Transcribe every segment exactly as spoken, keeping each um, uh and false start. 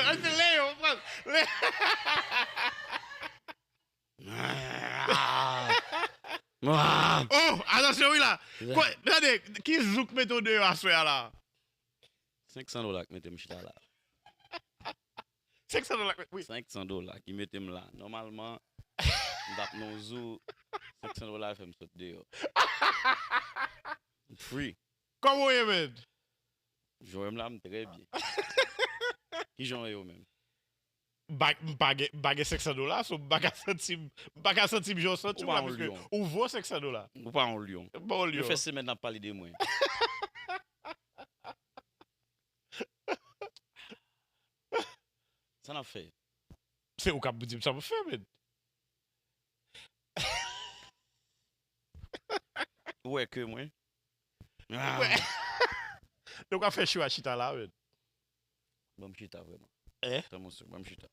Leo, pran. Le- Ah. Oh, atansyon wi la. Kwa- Tande, ki zouk mete w deyò aswè a la? Senk san dola k mete m chita la. Senk san dola, wi. Senk san dola ki mete m la. Nòmalman, m t ap nan yon zou, senk san dola fè m sot deyò. M free. Kòman w ye, man? Jan w wè m la, m trè byen. Ki jan w ye ou menm? M pa gen, m pa gen senk san dola, so m pa ka santi m, m pa ka santi m jan w santi w la, Ou pa yon piske lyon. Ou vo senk san dola. Ou pa yon lyon. M pa yon Yo lyon. Fè semèn n ap pale de mwen. Sa n ap fè? Se ou k ap di m sa pou fè, men. Ou wè ke mwen? Donk w ap fè cho a chita la, men. Ban m chita vrèman. Eh? Tan mwen sou, ban m chita.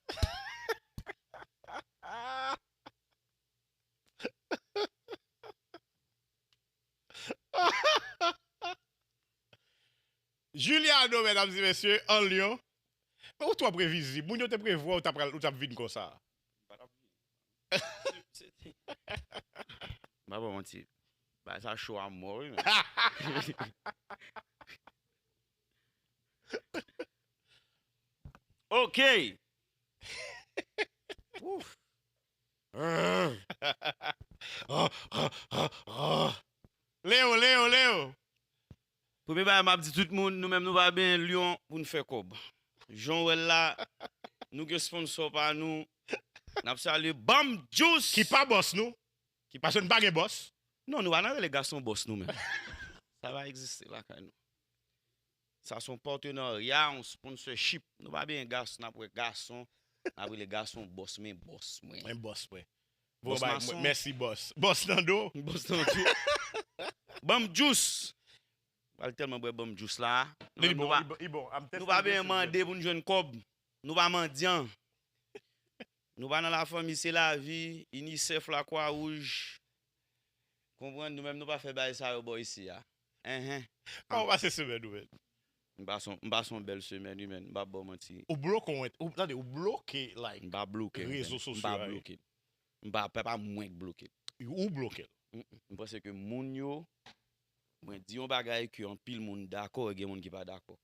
Juliano, medam e mesye, an lyon. Ou twò previzib. Moun yo te prevwa ou t ap pral- ou t ap vin konsa. M pa ba w manti. Ba sa cho a mò wi men. Ok. Ouf. Leo, Leo, Leo. Premye bagay m ap di tout moun, nou menm nou pa benyen lyon pou n fè kòb. Jan w wè l la, nou gen sponsò pa nou. N ap salye Bam Juice. Ki pa bòs nou. Paske n pa gen bòs. Non, nou pa nan rele gason bòs nou menm. Sa pa egziste lakay nou. Sa se yon patenarya, yon sponsorship. Nou pa benyen gason, n ap wè gason, n ap rele gason bòs, men bòs mwen. Men bòs mwen. Bòs Bon, bay, mason. Mèsi bòs. Bòs nan do. Bòs nan do. Bam Juice. Pral tèlman bwè Bam Juice la. Li Nou bon, pa, li bon, li bon. I'm nou pa testing benyen this mande pou n jwenn kòb. Nou pa mandyan. Nou pa nan La Famille C'est La Vie, UNICEF, Lakwa Wouj. Konprann, nou menm nou pa fè bagay sa yo bò isi a. Enhen. Kòman w pase semèn ou, men? M pase yon- m pase yon bèl semèn wi men, m pa ba w manti. Ou bloke, ou, tande, ou bloke, like, M pa bloke l, rezo men. M sosyo pa a, wi. Bloke l. M pa, pa, pa mwen k bloke l. Ou bloke l. Mm, mm. M panse ke moun yo, mwen di yon bagay ke anpil moun dakò, e gen moun ki pa dakò.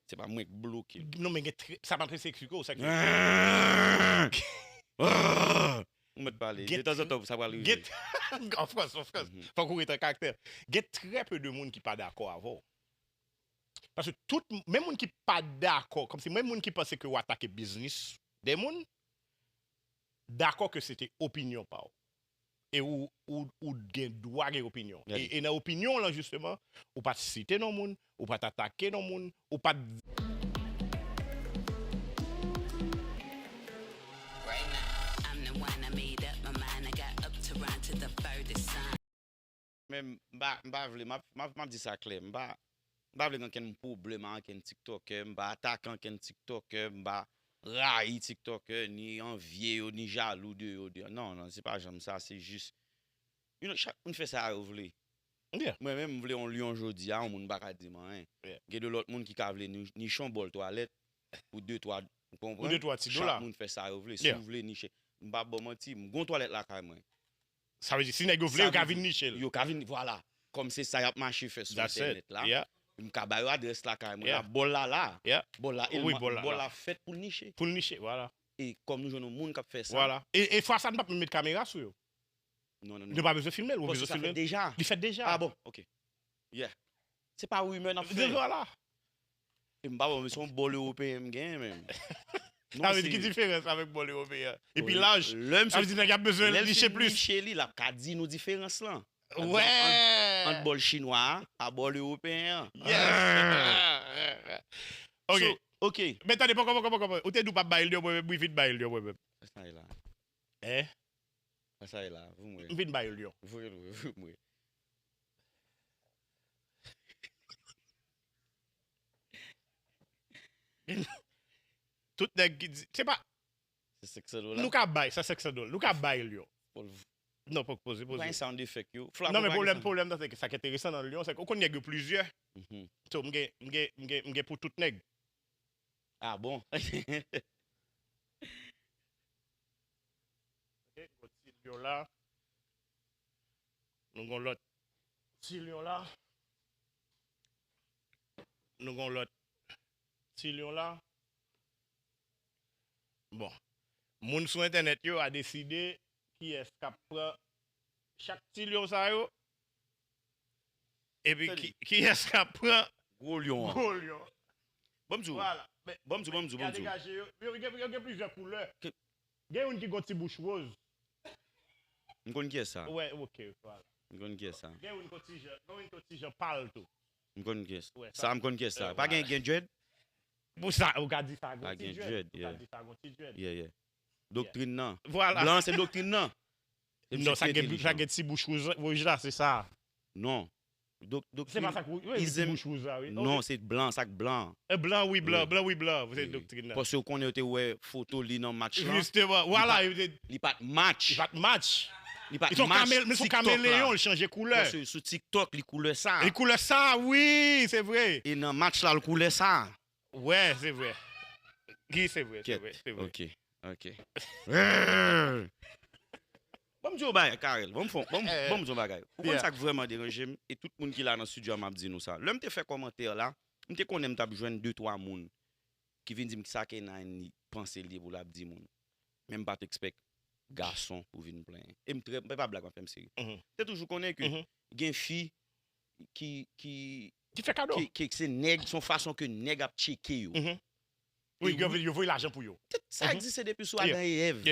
Se pa mwen k bloke l. Non, men gen trè- sa m ap eseye eksplike w, sa k fè Ah! Ah! Ou mèt pale. Gen De tanzantan, sa pral rive. Gen, of course, of course. Mhm. Fòk ou rete an karaktè. Gen trè pe de moun ki pa dakò avè w. Paske tout, menm moun ki pa dakò, kòmsi menm moun ki panse ke w atake biznis de moun, dakò ke se te opinyon pa w. E ou, ou, ou gen dwa gen opinyon. Gade. E, e nan opinyon w lan, jisteman, ou pa t site non moun, ou pa t atake non moun, ou pa t Right now, I'm the one. I made up my mind. I got up to run to the furthest sun. Men m pa, m pa vle, m ap, m ap, m ap di sa klè, m pa, m pa vle gen ankenn pwoblèm ak ankenn tiktokè, m pa atake ankenn tiktokè, m pa rayi tiktokè, ni anvye yo, ni jalou de yo, de, non, non, se pa janm sa, se jis, you know, chak moun fè sa yo vle. Yeah. Mwen menm, m vle yon lyon jodi a, yon moun pa ka di m anyen. Yeah. Gen de lòt moun ki ka vle ni- niche yon bòl twalèt pou de, twa, ou konprann? Pou de, twa ti dola. Chak moun fè sa yo vle. Si Yeah. w vle niche, m pa ba w manti, m gon twalèt lakay mwen. Sa vle di, si nèg yo vle, Sa yo ka vle vin di, niche l. Yo ka vin, vwala. Kòm se sa y ap mache fè sou That's it. entènèt la. Yeah. M ka ba yo adrès lakay mwen Yeah. la, bòl la la. Yeah. Bòl la, Wi, elman- bòl la bòl la. La fèt pou l niche. Pou l niche, vwala. E kòm nou jwenn yon moun k ap fè sa. Vwala. E, e fwa sa, n p ap menm met kamera sou yo. Non, non, non. Nou pa bezwen filme l, ou Paske bezwen sa filme fèt l. Deja. Li fèt deja. Ah bon, ok. Yeah. Se pa rimè n ap fè. Vwala. E m pa bon, men se yon bòl ewopeyen m genyen menm. Sa vle di ki diferans avèk bòl ewopeyen? Epi laj. Lè m Sa vle di nèg ap bezwen lè l niche fin plis. Niche li, l ap ka di nou diferans lan. Wè. Ant, ant bòl chinwa a, a bòl ewopeyen an. Yes. Ok. So, ok. Men tande, poko, poko, poko, poko. Ou te di w p ap bay l yon mwen menm, wi, vin bay l yon mwen menm. Sa e la. Eh? Sa e la, vou mwen. M vin bay l yon. Vou mwen, vou mwen. Tout nèg ki di, se pa, Se senk san dola. nou ka bay, sa senk san dola. Nou ka bay l yon. Bon, Non, poko poze, ou pa poze. Gen sound effect yo. Fla, Non, men ou pa pwoblèm, gen sound- pwoblèm nan, se ke sa ki enteresan nan lyon, se ke ou konn nèg yo plizyè. Mhm. So, m gen, m gen, m gen, m gen pou tout nèg. Ah bon? la. Nou gon lòt ti lyon la. Nou gon lòt ti lyon la. Bon. Moun sou entènèt yo a deside kiyès k ap pran chak ti lyon sa yo. Epi ki, kiyès k ap pran gwo lyon an. Gwo lyon. Ban m di w. Vwala. Men, ban m di w, ban m di w, ban m di w. Yo, yo, yo gen plizyè koulè. Gen youn ki gon ti bouch woz. M konn kiyès sa. Wè, ok, vwala. M konn kiyès sa. Gen youn gon ti jan, gen youn gon ti jan pal tou. M konn kiyès. Sa, m konn kiyès sa. Pa gen, gen dread? Pou sa, ou ka di sa gon ti dread. Ou ka di sa gon ti dread. Yeah, yeah. Doktrin nan. Vwala. Blan se doktrin nan. Non, sa gen, sa gen ti bouch wouj, wouj la, se sa. Non. Dok-, doktrin. Se pa sa ki, wi, wi, ti bouch wouj la, wi. Non, se blan, sa k blan. E blan, wi, blan, blan, wi, blan. Se doktrin nan. Paske ou konnen yo te wè foto li nan match lan. Jisteman, vwala. Li pa t match. Li pa t match. Li pa t match. Li se yon kameleyon, li chanje koulè. Paske sou TikTok, li koulè sa. Li koulè sa, wi, se vre. E nan match la, li koulè sa. Wè, se vre. Ki se vre, se vre, se vre. Ok, ok. Ban m di w bagay, Carel. Ban m fon, ban m, ban m di w bagay. Ou konn sa k vrèman deranje m, e tout moun ki la nan estidyo a, m ap di nou sa. Lè m te fè kòmantè la, m te konnen m t ap jwenn de twa moun ki vin di m kisa ke Nine panse l ye pou l ap di moun. Men m pa t expect gason pou vin plenyen. E m trè, m pa blag, m ap fè m serye. M te toujou konnen ke gen fi ki, ki, ki fè kado. Ki, ki se nèg, se yon fason ke nèg ap tcheke yo. Wi, yo, yo voye lajan pou yo. Sa egziste depi sou Adan e Èv.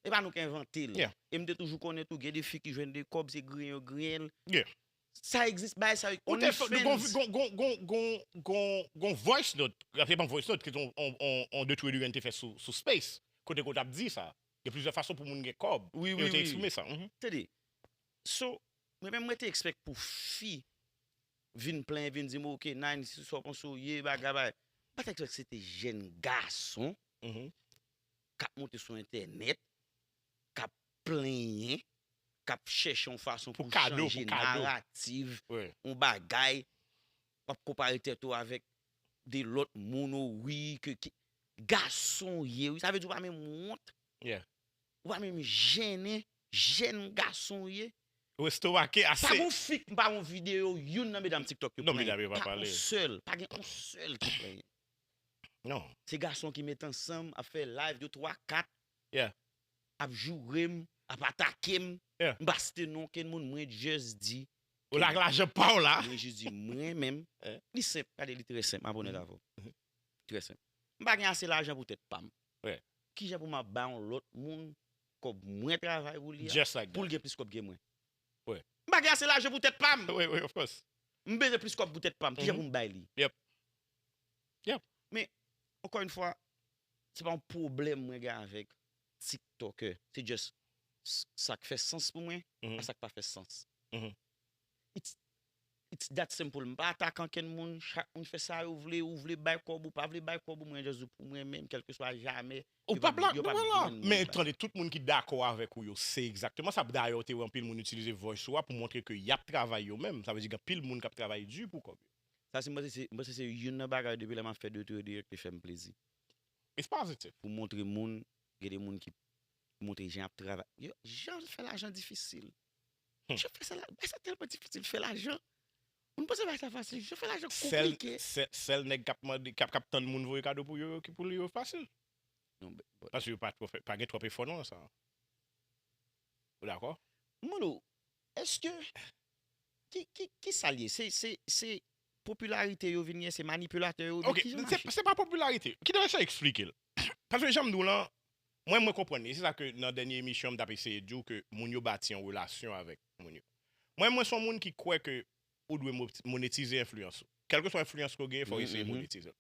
E pa nou ki envante l. E m te toujou konnen tou, gen de fi ki jwenn de kòb, se griyen yo griyen l. Sa egziste, bagay sa yo, OnlyFans. Gon, gon, gon, gon, gon, gon voice note, se pa voice note, ki yon, yon, yon, yon de Twitter te fè sou, sou Space, kote, kote ap di sa. Gen plizyè fason pou moun gen kòb. Wi, wi, wi. Yo te eksprime sa. Tande. So, mwen menm, mwen te expect pou fi vin plenyen, vin di m, "Ok, Nine, si sa w panse w ye, bagay, bagay." M pa t expect se te jèn gason k ap monte sou entènèt, k ap plenyen, k ap chèche yon fason pou chanje narativ, yon bagay, w ap konpare tèt ou avèk de lòt moun, o wi, ke, ke gason w ye, wi. Sa vle di w pa menm wont. Ou pa menm jennen, jèn gason w ye. Ou estomake ase. Pa gon fi, m pa wè yon videyo youn nan medam TikTok yo plenyen. Non, medam yo pa pale. Pa yon sèl, pa gen yon sèl ki plenyen. Non. Se gason ki met ansanm, ap fè live, de twa, kat, ap joure m, ap atake m. M pa site non okenn moun, mwen just di. Ou lage lajan pa w la. Mwen just di, mwen menm, li senp, gade, li trè senp, m ap onèt avè w. Trè senp. M pa gen ase lajan pou tèt pa m. Kijan pou m ap ba yon lòt moun kòb mwen travay pou li a, pou l gen plis kòb ke mwen? M pa gen ase lajan pou tèt pa m. M bezwen plis kòb pou tèt pa m. Kijan pou m bay li? Men, ankò yon fwa, se pa yon pwoblèm mwen gen avèk TikTokè. Se just s-, sa k fè sans pou mwen, pa sa k pa fè sans. It's, it's that simple. M pa atake ankenn moun, chak moun fè sa yo vle, ou vle bay kòb, ou pa vle bay kòb, ou mwen just di pou mwen menm, kèlkeswa jamè, ou p ap la, vwala. Men tande, tout moun ki dakò avèk ou yo, se egzakteman sa. Dayè, ou te wè anpil moun itilize voice ou a pou montre ke y ap travay yo menm. Sa vle di gen anpil moun k ap travay di pou kòb yo. Sa se, m panse se, m panse se youn nan bagay depi lè m ap fè de Twitter direct ki fè m plezi. It's positive. Pou montre moun, gen de moun ki montre jan y ap travay. Yo, jan fè lajan difisil. Jan fè sa la, bay sa tèlman difisil fè lajan. Moun panse bay sa fasil, jan fè lajan konplike. Sèl, sèl nèg k ap mande, k ap, k ap tann moun voye kado pou yo, yo ki pou li yo fasil. Non, paske yo pa twò fè, pa gen twòp efò non sa. Ou dakò? M mande w, èske, ki, ki, ki sa l ye? Se, se, se popilarite yo vin ye, se manipilatè yo, oubyen kijan l mache? Se pa popilarite. Kite m eseye eksplike l. Paske jan m di w lan, mwen, mwen konprann li. Se sa ke nan dènye emisyon, m t ap eseye di w ke moun yo bati yon relasyon avèk moun yo. Mwen, mwen se yon moun ki kwè ke ou dwe mo-, monetize enfliyans ou. Kèlkeswa enfliyans ke w genyen, fò w eseye monetize l.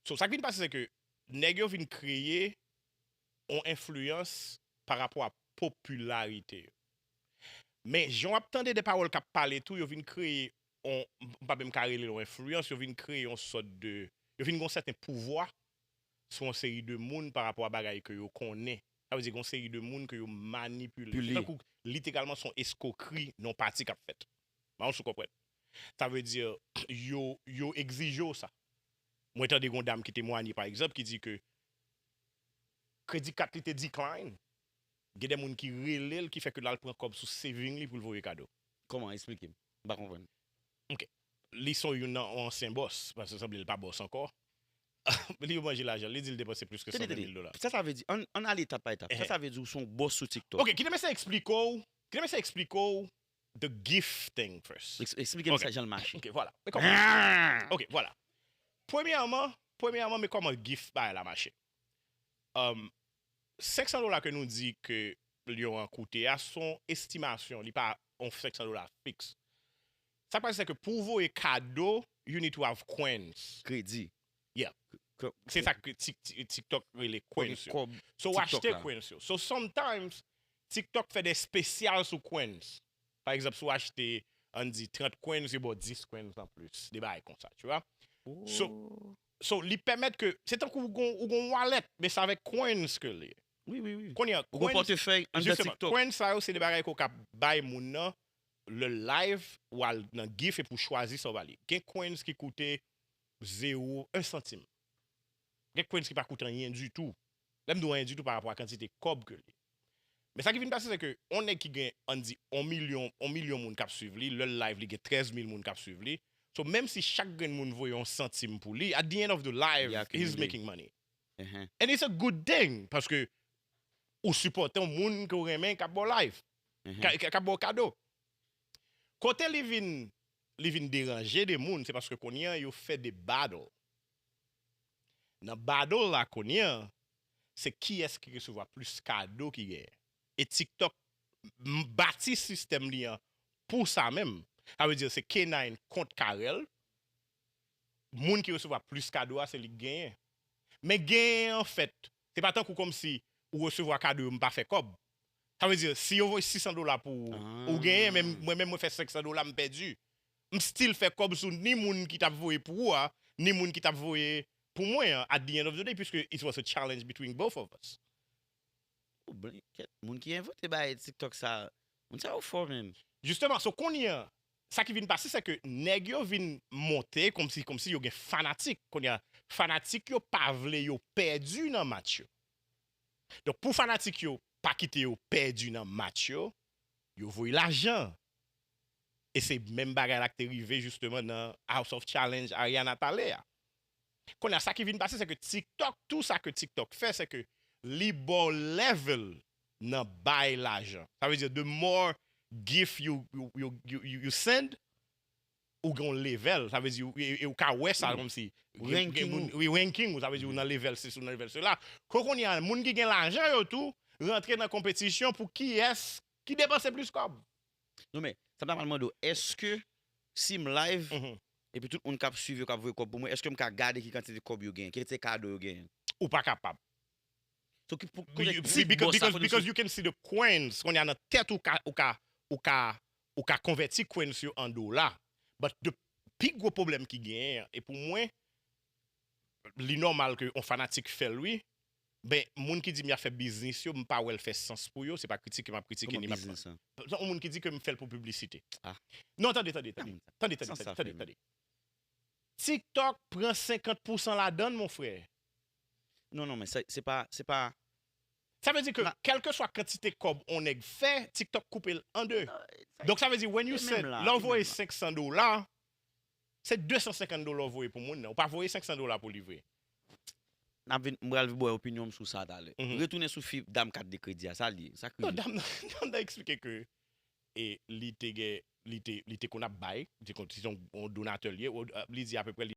So, sa k vin pase, se ke nèg yo vin kreye yon enfliyans pa rapò a popilarite yo. Men, jan w ap tande de pawòl k ap pale tou, yo vin kreye yon, m pa menm ka rele l yon enfliyans, yo vin kreye yon sòt de, yo vin gen yon sèten pouvwa sou yon seri de moun pa rapò a bagay ke yo konnen. Sa vle di gen yon seri de moun ke yo manipile. Se tankou literalman se yon eskokri nan yon pati k ap fèt. M pa konn si w konprann. Sa vle di, yo, yo egzije w sa. Mwen tande gen yon dam ki temwanye, pa egzanp, ki di ke kredi kat li te decline. Gen de moun ki rele l, ki fè ke l al pran kòb sou saving li pou l voye kado. Kòman? Eksplike m. M pa konprann. Li se youn nan yon ansyen bòs, paske sanble l pa bòs ankò. Li yo manje lajan, li di l depanse plis ke Tande, san ven tande. mil dola. Sa sa vle di? Ann ann al etap pa etap. Sa Ehe. Sa vle di ou se yon bòs sou TikTok. Ok, kite m eseye eksplike w. Kite m eseye eksplike w the gift thing first. Eks- Eksplike m Ok. Sa jan l mache. Ok, vwala. Men kòman? Ok, vwala. Premyèman, premyèman, men kòman gift bagay la mache. Um, senk san dola ke nou di ke Lyon an koute a, se yon estimasyon, li pa yon senk san dola fiks. Sa k pase, se ke pou w voye kado, you need to have coins. Kredi. Yeah. K- Se sa ke Tik- Tik- TikTok rele Kote coins yo. kòb So, w TikTok achte la. Coins yo. So, sometimes, TikTok fè de spesyal sou coins. Pa egzanp, si w achte, ann di, trant coins, yo ba w dis coins an plis. De bagay konsa, tu vois. So, Oh. So, li pèmèt ke, se tankou ou gon, ou gon wallet, men se avèk coins ke li ye. Wi, wi, wi. Kounye a, Ou gon coins, pòtefèy anndan justement, TikTok. Coins sa yo, se de bagay ke w ka bay moun nan, le live, ou al nan gift epi w chwazi sa w ba li. Gen coins ki koute zewo, en santim. Gen coins ki pa koute anyen ditou. Lè m di w anyen ditou pa rapò a kantite kòb ke li. Men sa ki vin pase, se ke yon nèg ki gen, ann di, yon milyon, yon milyon moun k ap swiv li, lè l live, li gen trèz mil moun k ap swiv li. So, menm si chak grenn moun voye yon santim pou li, at the end of the live, Li he's akimile. Making money. Ehe. And it's a good thing, paske ou sipòte yon moun ke w renmen k ap ba w live, Ehe. ka- ka- k ap ba w kado. Kote li vin, li vin deranje de moun, se paske kounye a yo fè de battle. Nan battle la kounye a, se kiyès ki resevwa plis kado ki genyen. E TikTok m- bati sistèm li an pou sa menm. Sa vle di se K nine kont Carel. Moun ki resevwa plis kado a, se li k genyen. Men genyen an fèt, se pa tankou kòmsi ou resevwa kado yo, m pa fè kòb. Sa vle di, si yo voye sis san dola pou ou, ou genyen, men mwen menm mwen fè senk san dola, m pèdi. M still fè kòb sou ni moun ki t ap voye pou ou a, ni moun ki t ap voye pou mwen an, at the end of the day, puisque it was a challenge between both of us. Ou blen- kèt, moun ki envante bagay TikTok sa, moun sa yo fò menm. Justement, so kounye a, sa ki vin pase, se ke nèg yo vin monte kòmsi, kòmsi yo gen fanatik. Kounye a, fanatik yo pa vle yo pèdi nan match yo. Donk, pou fanatik yo pa kite yo pèdi nan match yo, yo voye lajan. E se menm bagay la ki te rive, justement, nan House of Challenge Ariana t ale a. Kounye a, sa ki vin pase, se ke TikTok, tou sa ke TikTok fè, se ke li ba w level nan bay lajan. Sa vle di, the more gift you, you, you, you, you, you send, ou gen yon level. Sa vle di, e, e ou ka wè sa kòmsi. Gen- Ranking gen moun- ou. Wi, ranking ou, sa vle di ou nan level sesi, ou nan level sela. Kounye a, moun ki gen lajan yo tou, rantre nan konpetisyon pou kiyès ki depanse plis kòb. Non, men, sa m ta pral mande w, èske si m live, Mhm. epi tout moun k ap swiv yo, k ap voye kòb pou mwen, èske m ka gade ki kantite kòb yo genyen, ki kantite kado yo genyen? Ou pa kapab. So, ki, pou, Be- kote you- ti because, bòs sa, because, kote because sou- you can see the coins, kounye a nan tèt ou ka, ou ka, ou ka, ou ka konvèti coins yo an dola. But the pi gwo pwoblèm ki genyen an, e pou mwen, li nòmal ke yon fanatik fè l, wi. Ben, moun ki di m y ap fè biznis yo, m pa wè l fè sans pou yo, se pa kritike m ap kritike Kòman ni m ap biznis sa? Non, yon moun ki di ke m fè l pou piblisite. Ah. Non, tande, tande, tande, Moun sa. tande, tande, Sans sa tande, tande, fè, tande. TikTok pran senkant pousan ladan l, mon frè. Non, non, men se, se pa, se pa Sa vle di ke, La- kèlkeswa kantite kòb on nèg fè, TikTok koupe l an de. Non, sa- Donk, sa vle di, when you li menm send, la, lè w li voye menm la. senk san dola, se de san senkant dola w voye pou moun nan. Ou pa voye senk san dola pou li vre. N ap vin, m pral bwè opinyon m sou sa talè. Mhm. Retounen sou fi dam kat de kredi a, sa l ye, sa k Non, rive? Dam nan, dam nan eksplike ke e li te gen, li te, li te konn ap bay, li te konn, se yon, yon donatè l ye, ou, li di apeprè li